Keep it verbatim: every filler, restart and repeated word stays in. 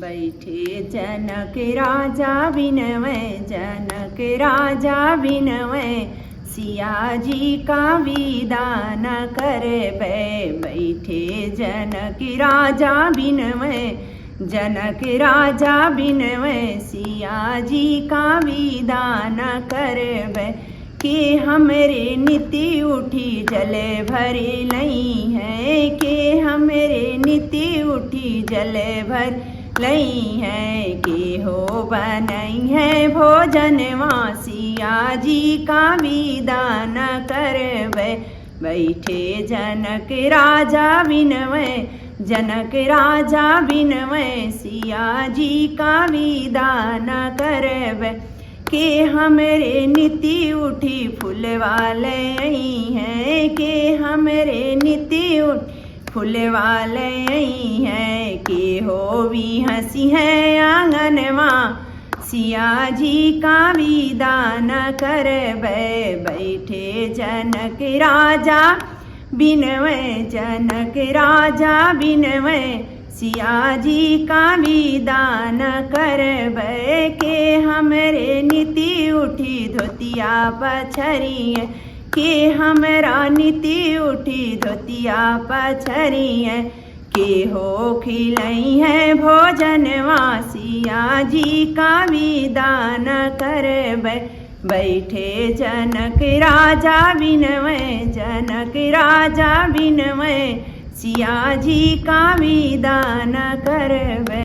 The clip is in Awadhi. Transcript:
बैठे जनक राजा बिनवै, जनक राजा बिनवै, सिया जी का विदा न करबै। बैठे जनक राजा बिनवै, जनक राजा बिनवै, सिया जी का विदा न करबै। के हमरे निति उठी जल भरि लइहैं, के हमरे निति उठी जल भरि लइहैं, के हो बनइहैं भोजनवा, सिया जी का विदा न करबै। बैठे जनक राजा बिनवै, जनक राजा बिनवै, सिया जी का विदा न करबै। के हमरे निति उठी फुलवा लइहैं, के हमरे निति उठी फुलवा लइहैं, के होई हँसिहैं आँगनवा, सिया जी का विदा न करबै। बैठे जनक राजा बिनवै, जनक राजा बिनवै, सिया जी का विदा न करबै। के हमरे निति उठी धोतिया पछरिहैं, के हमरा निति उठी धोतिया पछरिहैं, के हो खिलइहैं भोजनवा, सिया जी का विदा न करबै। बैठे जनक राजा बिनवै, जनक राजा बिनवै, सिया जी का विदा न करबै।